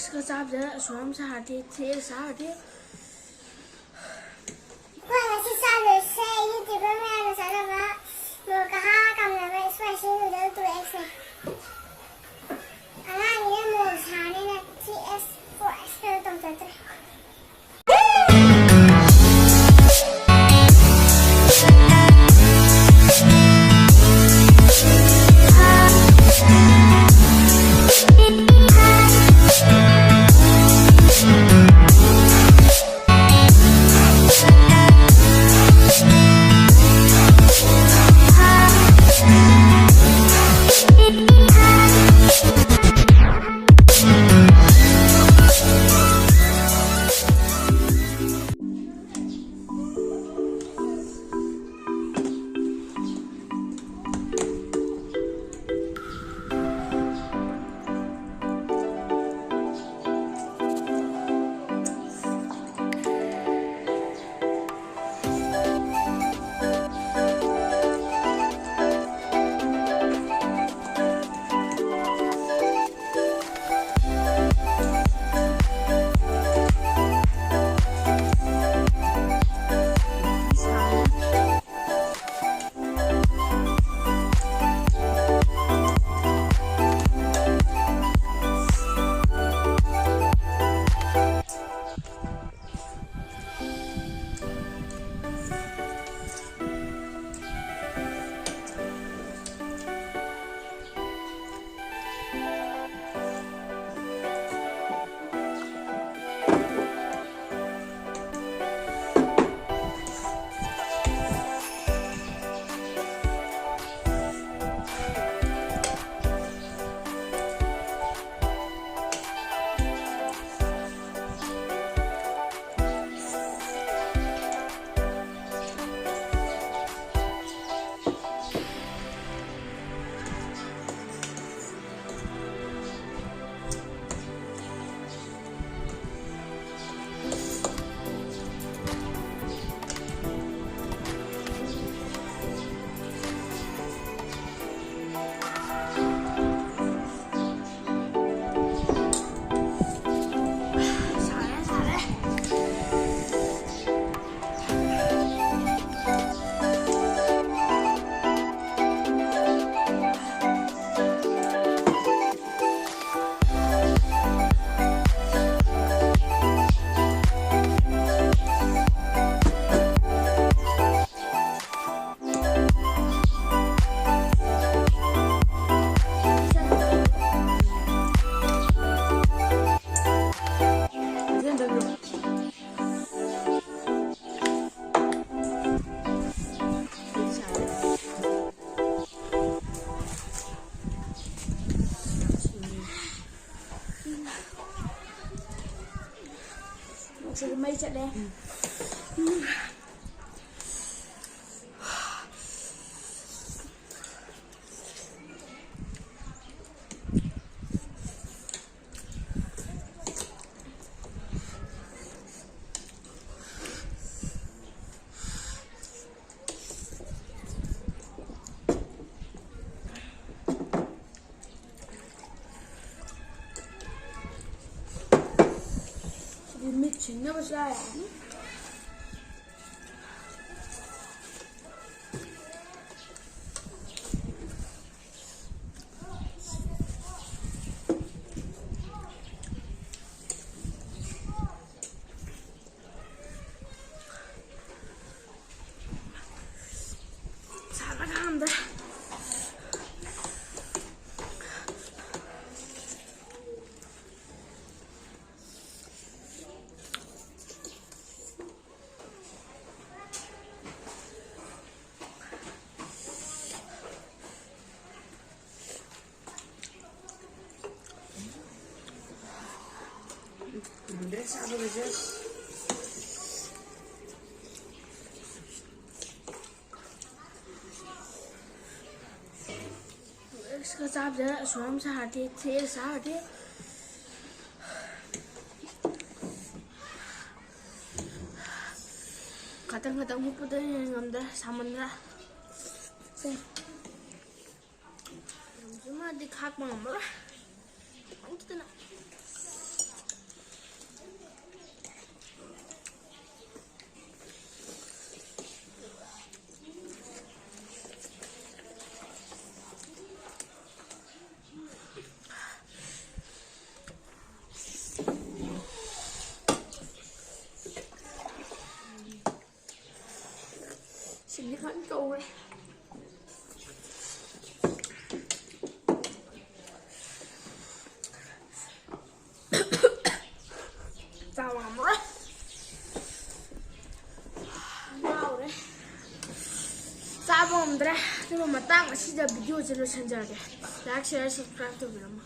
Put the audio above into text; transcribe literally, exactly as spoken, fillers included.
ꯈꯔ ꯆꯥꯕꯗ ꯑꯁꯨꯛ ꯌꯥꯝ ꯁꯥꯔꯗꯤ, ꯊ꯭ꯔꯤ ꯑꯦꯛꯁ ꯆꯥꯔꯗꯤ꯫ ꯑꯩꯈꯣꯏ ꯉꯁꯤ ꯆꯥꯗꯣꯏꯁꯦ YouTuber ꯃꯌꯥꯝꯅ ꯆꯥꯅꯕ ꯃꯣꯔꯣꯛꯀ ꯍꯥ ꯀꯥꯝꯅꯕ spicy noodle two X ꯅꯦ꯫ ꯑꯉꯥꯡꯒꯤꯅ ꯃꯣꯔꯣꯛ ꯁꯥꯅꯤꯅ three X, four X ꯀꯩꯅꯣ ꯇꯧꯖꯗ꯭ꯔꯦ꯫ ꯑꯩ ꯆꯠꯂꯦ꯫ ꯁꯤꯗꯤ ꯃꯤꯠ ꯁꯤꯡꯅꯕ ꯆꯥ ꯌꯥꯔꯅꯤ꯫ ꯁꯥꯕ ꯈꯥꯡꯗ꯭ꯔꯦ꯫ ꯉꯝꯗ꯭ꯔꯦ ꯆꯥꯕꯒꯁꯦ꯫ ꯑꯁ, ꯆꯥꯕꯗ ꯑꯁꯨꯛ ꯌꯥꯝ ꯁꯥꯔꯗꯤ, ꯊꯦꯛꯑ ꯆꯥꯔꯗꯤ꯫ ꯈꯇꯪ ꯈꯇꯪ ꯍꯨꯞꯄꯗ ꯉꯝꯗ꯭ꯔꯦ, ꯁꯥꯃꯟꯗ꯭ꯔꯥ꯫ ꯁꯦ꯫ ꯌꯥꯝꯁꯨ ꯃꯥꯗꯤ ꯈꯥꯛꯄ ꯉꯝꯃꯔꯣꯏ꯫ ꯈꯤꯇꯪ ꯈꯤꯇꯪ꯫ ꯁꯤꯡꯗꯤ ꯐꯖꯅ ꯀꯧꯔꯦ꯫ ꯆꯥꯕ ꯉꯝꯃꯔꯣꯏ꯫ ꯉꯥꯎꯔꯦ꯫ ꯆꯥꯕ ꯉꯝꯗ꯭ꯔꯦ꯫ ꯑꯗꯨꯒ ꯃꯇꯥꯡ ꯑꯁꯤꯗ video ꯁꯦ ꯂꯣꯏꯁꯤꯟꯖꯔꯒꯦ꯫ Like, share, subscribe ꯇꯧꯕꯤꯔꯝꯃꯣ꯫